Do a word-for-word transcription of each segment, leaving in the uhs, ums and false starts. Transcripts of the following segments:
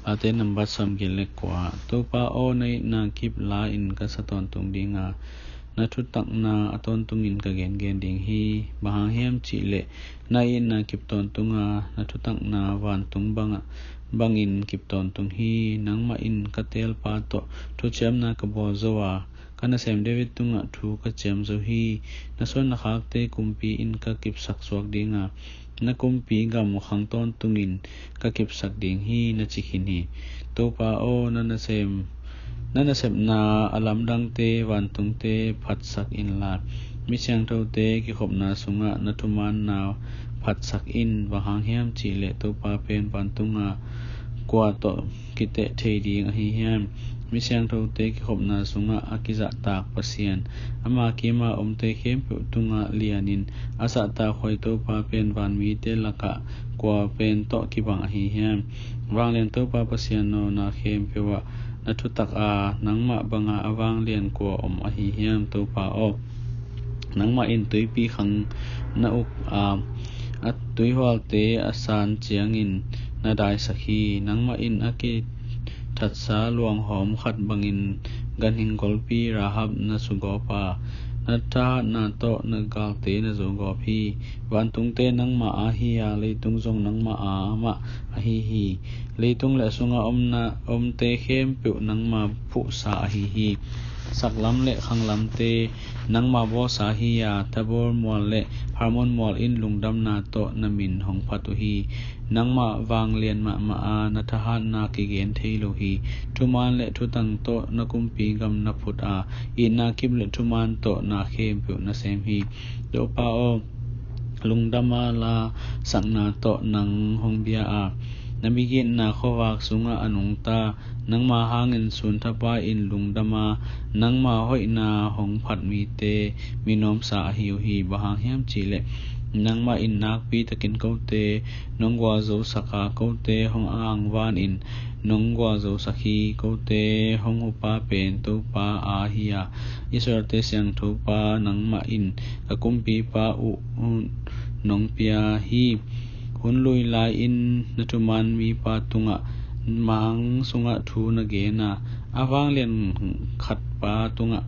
Late nambat sawmgiat le kua. Topa aw, na itna kip la-in ka sa tawntung dinga, na thutakna a tawntungin ka gengen ding hi. Bang hang hiam cih leh na itna kip tawntunga, na thutakna vantung bangah bangin kip tawntung hi. Nangmah in ka teelpa tawh thuciamna ka bawl zo a, ka nasem David tungah thu ka ciam zo hi. Na suan na khakte kumpi in ka kipsak suak dinga, na kumpi gam khang tawntungin ka kipsak ding hi, na ci khin hi. Topa aw, na nasem, na nasepna a lamdangte vantungte phatsak inla, mi siangthote kikhopna sungah na thumaanna phatsak in. Bang hang hiam cih leh Topa pen vantunga kua tawh kiteh thei ding ahi hiam? Mi siangthote kikhopna sungah a kizahtak Pasian, ama kima omte khempeuh tungah lianin a zahtak huai Topa pen vanmite lakah kua pen tawh kibang ahi hiam? Vanglian Topa Pasian aw, na khempeuh ah na thutak a, nangmah banga a vanglian kua om ahi hiam? Topa aw, nangmah in tuipi khang na uk a, a tuihualte a san ciangin na daisak hi. Nangmah in a kithatsa luanghawm khat bangin ganhing golpi Rahab na sugawp a, na thahatna tawh na galte na zogawp hi. Vantungte nangmah a hi a, leitung zong nangmah a amah ahi hi. Leitung le a sungah omna, omte khempeuh nangma phuhsa ahi hi. Saklam le khanglamte nangma bawlsa hi a, Tabor mual le Hermon mual in lungdamna tawh na min hong phat uh hi. Nangmah vanglian mahmah a, na thahatna kigen thei lo hi. Thumaan le thutang tawh na kumpi gam na phut a, itna kip le thumaan tawh na khempeuh na sem hi. Topa aw, lungdam a, la sakna tawh nang hong bia a, na migitna khuavak sungah a nungta. Nangma hangin sun thapai in lungdam a, nangma hoihna hong phat mite mi nuamsa ahi uh hi. Bang hang hiam cih leh nangmah in nakpi takin kote nong gualzosak a, kote hong angvanin nong gualzosak hi. Kote hong hupa pen Topa a hi a, Israelte siangthopa nangmah in ka kumpipa uh nong pia hi. Hun lui lai-in na thumaan mipa tungah, mang sungah thu na gen a, a vanglian khatpa tungah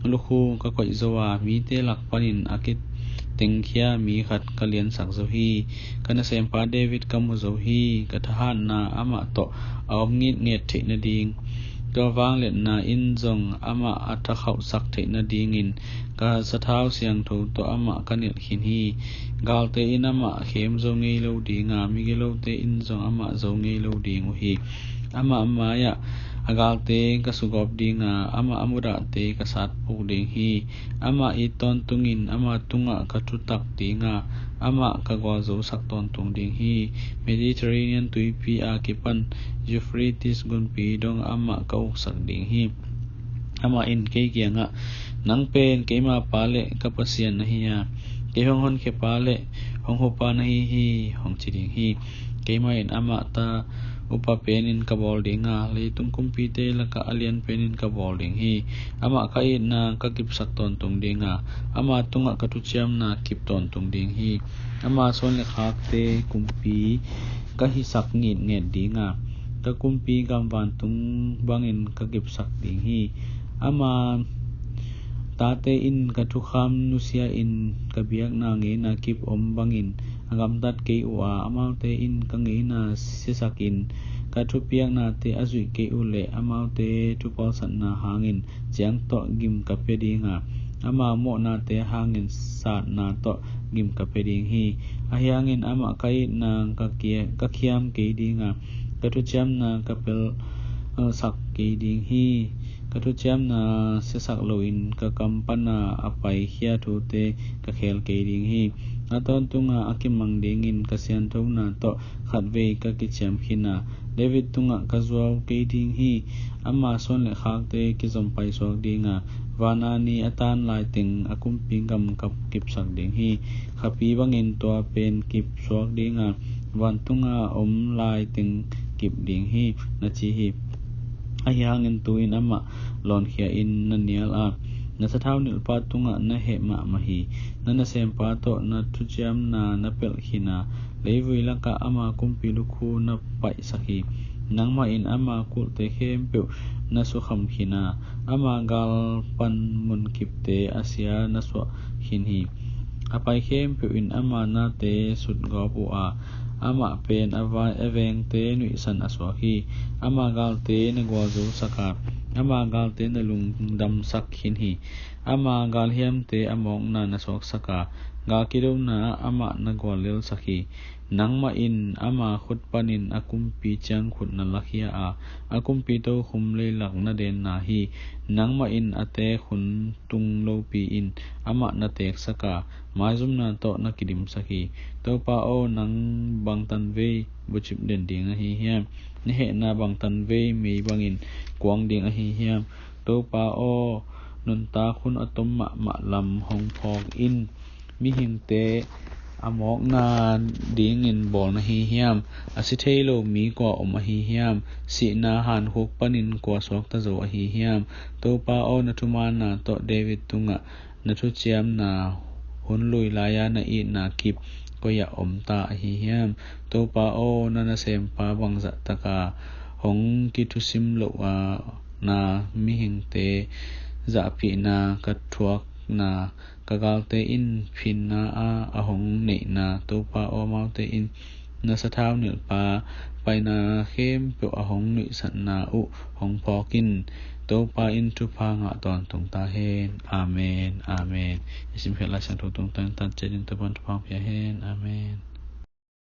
lukhu ka koih zo a, mite lak panin a kitengkhia mi khat ka liansak zo hi. Ka nasempa David ka mu zo hi. Ka thahatna amah tawh a om ngitnget theih nading, ka vangliatna in zong amah a thakhauhsak theih nadingin ka sathau siangtho tawh amah ka nilh khin hi. Galte in amah khem zo ngei lo ding a, migilote in zong amah zo ngei lo ding uh hi. Amah mai-ah a galte ka sugawp ding a, amah a mudahte ka satpuk ding hi. Amah it tawntungin ama tungah ka thutak ding a, amah ka gualzosak tawntung ding hi. Mediterranean tuipi a kipan Euphrates gunpi dong amah ka uksak ding hi. Amah in kei kiangah, "Nang pen keima pa le ka Pasian na hi a, kei hong honkhia pa le hong hupa na hi hi," hong ci ding hi. Keimah in amah ta upa penin ka bawl ding a, leitung kumpite lakah a lian penin ka bawl ding hi. Amah ka itna ka kipsak tawntung ding a, ama tungah ka thuciamna kip tawntung ding hi. Ama suan le khakte kumpi ka hisak ngitnget ding a, ka kumpi gam vantung bangin ka kipsak ding hi. Ama tate in ka thukham nusia in ka biakna ngeina kip om bangin a gamtat kei uh a, amaute in ka ngeina siasakin ka thupiaknate a zuih kei uh leh amaute thupalsatna hangin ciang tawh gim ka pia ding a, ama mawhnate hangin satna tawh gim ka pia ding hi. Ahi hangin amah ka itna ka kia-, ka khiam kei ding a, ka thuciamna ka pelsak kei ding hi. Ka thuciamna siasak loin ka kam pana a paikhia thute ka khel kei ding hi. A tawntunga a kimang dingin ka sianthona tawh khatvei ka kiciam khin a, David tungah ka zuau kei ding hi. Ama suan le khakte kizom paisuak ding a, vana ni a tan laiteng a kumpi gam ka kipsak ding hi. Khapi bangin tua pen kipsuak ding a, vantunga om laiteng kip ding hi, na ci hi. Ahi hangin tu-in amah lawnkhia in na nial a, na sathau nilhpa tungah na heh mahmah hi. Na nasempa tawh na thuciamna na pelh khin a, leivui lakah ama kumpi lukhu na paihsak hi. Nangmah in ama kulhte khempeuh na sukham khin a, ama gal pan munkipte a sia na suah khin hi. A pai khempeuh in ama nate sutgawp uh a, amah pen a vai, a vengte nuihsan a suak hi. Ama galte na gualzosak a, ama galte na lungdamsak khin hi. Ama galhiamte a mawkna na suaksak a, gal kidona ah amah na guallelsak hi. Nangmah in ama khut panin a kumpi ciangkhut na lakhia a, a kumpi tokhum leilak na denna hi. Nangmah in a teek hun tung lopi in amah na teeksak a, maizumna tawh na kidimsak hi. Topa aw, nang bangtan vei bucip den ding ahi hiam? Na hehna bangtan vei mei bangin kuang ding ahi hiam? Topa aw, nuntak hun a tom mahmah lam hong phawk in. Mihingte a mawkna dingin bawl na hi hiam? A si thei lo mi kua om ahi hiam? Sihna hankhuk panin kua suakta zo ahi hiam? Topa aw, na thumaanna tawh David tungah na thuciamna hun lui lai-a na itna kip koi-ah om ta ahi hiam? Topa aw, na nasempa bangzah taka hong kithusim loh a, na mihingte zahpihna ka thuakna, ka galte in phinna a, a hong neihna, Topa aw, amaute in na sathau nilhpa paina khempeuh a hong nuihsatna uh hong phawk in. Topa in thupha ngah tawntung ta hen. Amen. Amen. I simkhiat Lai Siangtho tungtang tan ciatin Topa in thupha hong pia hen. Amen.